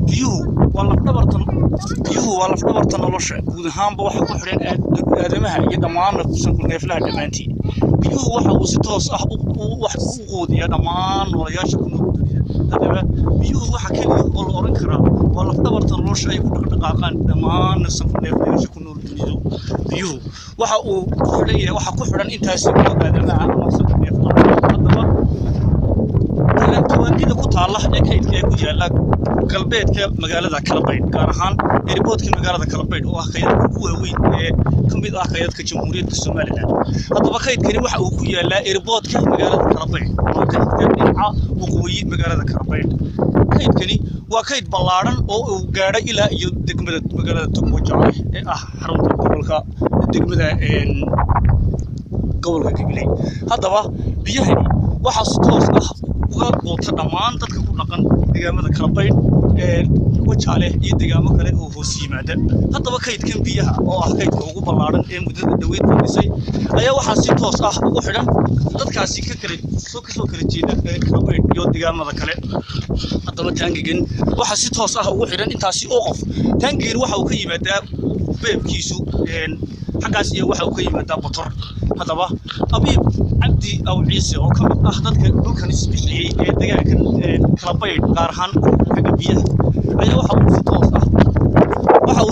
Biyuhu waa lafdhabarta nolosha guud ahaanba. Waxa ku xidhan aadamaha iyo dhammaan sanku neeflaha dhammaantii. Biyuhu waxa uu si toos ah wax u quudiya dhammaan noolayaasha ku nool dunida. Haddaba biyuhu waxa keliya oo la oran karaa waa lafdhabarta nolosha ay ku dhaqdhaqaaqaan dhammaan sanku neeflayaasha ku nool dunidu. Biyuhu waxa uu ku xidhan yahay, waxa ku xidhan intaasi oo aadamaha ama sanku neeflaha. Haddaba tawaangida ku taalla ee kaydka ee ku yaalla galbeedka magaalada Kalabaydh, gaar ahaan airportka magaalada Kalabaydh, oo ah kaydadka ugu waaweyn ee ka mid ah kaydadka Jamhuuriyadda Somaliland. Haddaba kaydkani waxa uu ku yaalaa airportka magaalada Kalabaydh oo ka xigta dhinaca waqooyi magaalada Kalabaydh. Kaydkani waa kayd ballaadhan oo uu gaadhay ilaa iyo degmada magaalada Togwajaale ee ah xarunta gobolka degmada gobolka Gabiley. Haddaba biyahani waxaa si toos ah uga goobta dhammaan dadka ku dhaqan deegaamada Kalabaydh, Wajaale iyo deegaamo kale oo hoos yimaada. Haddaba kaydkan biyaha oo ah kaydka ugu ballaadhan ee muddada dhoweyd la dhisay ayaa waxaa si toos ah ugu xidhan dadkaasi ka kala soo kasoo kala jeeda Kalabaydh iyo deegaamada kale. Haddaba taangigan waxaa si toos ah ugu xidhan intaasi oo qof. Taangigan waxa uu ka yimaadaa beebkiisu xaggaas iyo waxa uu ka yimaadaa Botor. Haddaba Abiib Cabdi Aw Ciise oo ka mid ah dadka dhulkan isbixiyey ee deegaankan Kalabaydh, gaar ahaan xagga biyaha, ayaa waxa uu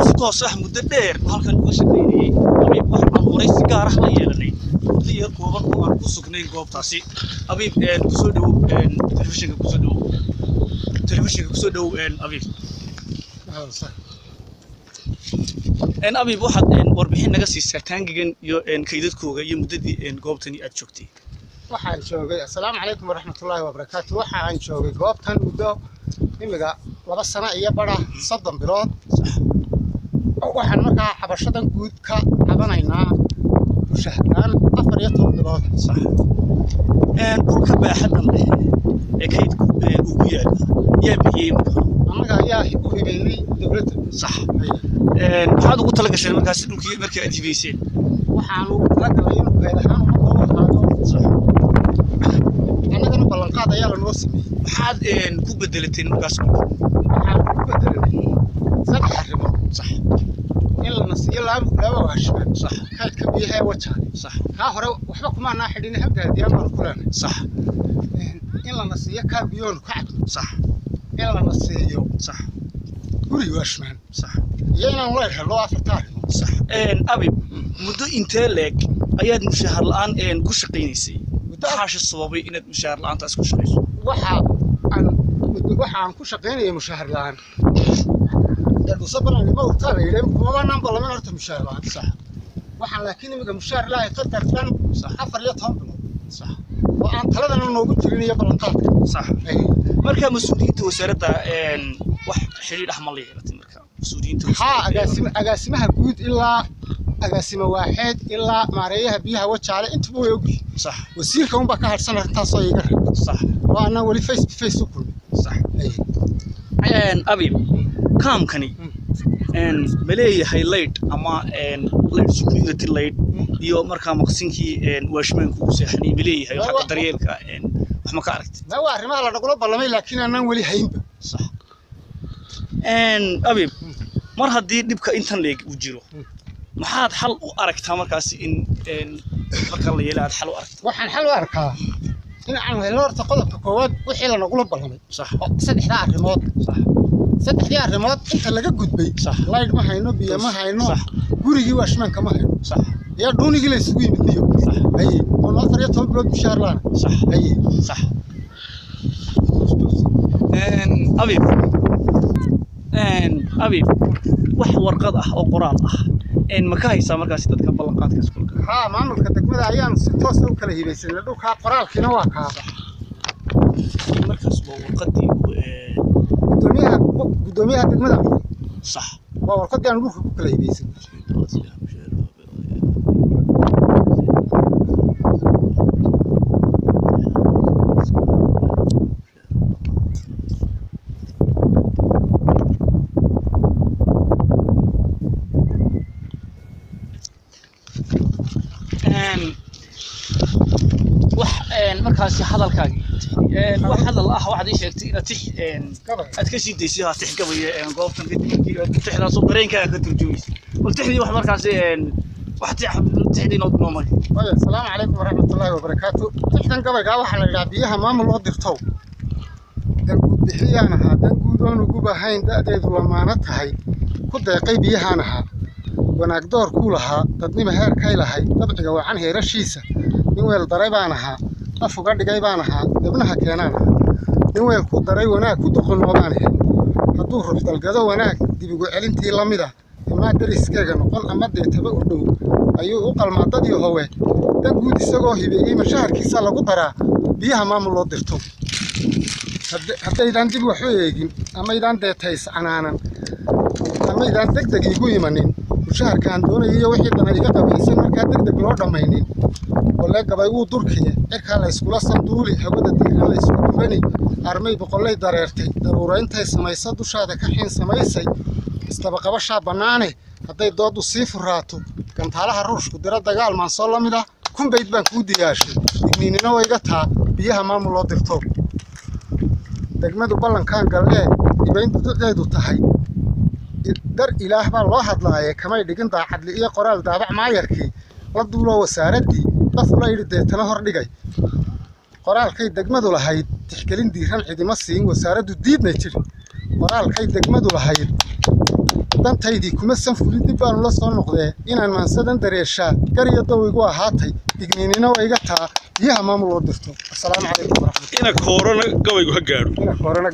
si toos ah muddo dheer halkan uga shaqaynayay. Abiib waxa aan waraysi gaar ah la yeelanay muddo yar kooban oo aan ku sugnay goobtaasi. Abiib, kusoo dhowow telefishinka, kusoo dhowow telefishinka, kusoo dhowow Abiib. Abiib, waxaad warbixin naga siisaa taangigan iyo kaydadkooga iyo muddadii goobtani aad joogtay. Waxaan joogay, assalaamu calaykum waraxmatullaahi wabarakaatu, waxa aan joogay goobtan muddo imiga 2 sano iyo bara, 30 bilood. Waxaan markaa cabashadan guud ka cabanaynaa mushaharlaan 14 bilood. Sax. Dhulka baaxaddan leh ee kaydku uu ku yaalo yaa bixiyey marka? Annaga ayaa u hibeynay dowladda. Sax. Maxaad ugu tala gasheen markaasi dhulkii markii aad hibeyseen? Waxaan ugu talagalnay inuu kayd ahaan ummadda u ahaado. Sax. Annagana ballanqaad ayaa lanoo sameeyey. Maxaad ku bedelateen markaas dhulka? Waxaan ku bedelanay saddex arrimood. Sax. In lana siiyo laba waashmaan. Sax. Kaydka biyaha ee Wajaale. Sax. Kaa hore waxba kumaanaa xidhin, hal gaadiyaan baanu ku leenahay. Sax. In lana siiyo kaa biyoonu ka cabno. Sax. In lana siiyo Sax. guri waashmaan. Sax. Iyo inaan leyr helno, afarta arrimood. Sax. Abib, muddo intee leeg ayaad mushahar la'aan ku shaqaynaysay? Maxaashe sababay inaad mushahar la'aantaas ku shaqayso? Waxa aan ku shaqaynayay mushahar la'aan dhusabananima urtaa la yidhi kumabanaan ballamin horta mushahar la'aan. Sax. Waxaan laakiin imiga mushahar la'ahay qadar dhan Sax. 14 bilood Sax. oo aan taladana noogu jirin iyo ballanqaadka. Sax. Marka mas-uuliyiinta wasaaradda wax xidhiidh ah ma la yeelatay marka mas-uuliyiinta? Haa, agaasimaha guud ilaa agaasime waaxeed ilaa maareeyaha biyaha Wajaale intuba way ogyihiin. Sax. Wasiirka unbaa ka hadhsan arrintaasoo iga reeb Sax. oo aanan weli face to face u kulmin. Sax. Abib, kaamkani ma leeyahay light ama light, security light, iyo markaa maqsinkii waashmaanku uu seexanay ma leeyahay? Xagga daryeelka wax ma ka aragtay? Ma waa arrimaha la nagula ballamay laakiin aanan weli haynba. Sax. Abib, mar haddii dhibka intan leeg uu jiro, maxaad xal u aragtaa markaasi in marka la yeela aad xal u aragtaa? Waxaan xal u arkaa in aan helno horta qodobka koowaad wixii la nagula ballamay. Sax. Oo saddexdaa arrimood. Sax. Saddexdii arrimood inta laga gudbay. Sax. Laydh ma hayno, biyo ma hayno. Sax. Gurigii waashmaanka ma hayno. Sax. Iyo dhuunigii la isugu yimid niyo. Sax. Haye, oo 14 bilood mushaar laana. Sax. Haye. Sax. Abib, Abib, wax warqad ah oo qoraal ah ma ka haysaa markaasi dadka ballanqaadkaas kulka? Haa, maamulka degmada ayaanu si toos ah u kala hibaysanay dhulkaa, qoraalkiina waa kaa. Markaas waa warqadii gudoomiyaha degmada qoray. Sax. Waa warqadii aan dhulka ku kala hibaysanay. Wax markaasi hadal Hadalkaagii wax hadal ah waxaad ii sheegtay inaad tix Gabay. Aad ka sii daysay ha tix gabaya goobtan kadib markii aad tixdaasoo dareenkaaga ka turjumaysa, bal tixdii wax markaasi wax tixdii noo noomay. Waayo, asalaamu calaykum waraxmatullaahi wabarakaatu. Tixdan gabaygaa waxaa la yidhaha biyaha maamul loo dirtow. Danguud bixiyaan ahaa, danguud oon ugu bahayn, da'deedu lamaano tahay, ku deeqay biyahaan ahaa. Wanaag door kuu lahaa, dadnima heerkay lahay, dabciga wacan heerashiisa. Nin weel daray baan ahaa, af uga dhigay baan ahaa, debnaha keenaan ahaa. Nin weel ku daray wanaag ku doqonnoo baan ahay. Hadduu ruux dalgado wanaag, dib ugu celintii la mid ah, amaa deriskeyga noqon ama deetaba u dhow, ayuu u qalmaa dad iyo howe. Dan guud isagoo hibeeyey mashaharkiisa lagu daraa biyaha maamul loo dirto. Haddaydaan dib wax u eegin, amaydaan deetays canaanan, amaydaan deg deg iigu imanin, mushaharkaan doonayay iyo wixii dana iga qabaysan markaa deg deg loo dhammaynin. Walle gabay wuu durkiye, cirkaa la yskula sanduuli, hawada diiran la ysku dubani, armay boqollay dareertay, daruurayntay samaysa dushaada ka xiin samaysay, isdabaqabashaa bannaane, hadday dooddu sii furaato, gantaalaha ruushku diro dagaal maansoo la mid ah, 1000 bayd baan kuu diyaashay, digniinina way iga taa biyaha maamul loo dirto. Degmadu ballankaan gallee, ibayn duducdeedu tahay, dar ilaah baa loo hadlaaye, kamay dhigin daacadli iyo qoraal daabac maayarkii, la duuloo wasaaraddii, daf ula idhi deetana hor dhigay. Qoraalkay degmadu lahayd, tixgelin diiran cidima siin, wasaaraddu diidnay tidhi. Qoraalkay degmadu lahayd, dantaydii kuma san fulin, dib baanu la soo noqdee, inaan maansadan dareeshaa, gar iyo dow igu ahaatay, digniinina way iga taa biyaha maamul loo dirto. Asalaamu calaykum waraxmatullahi. Ina koorana gabaygu ha gaadho. Ina koorana.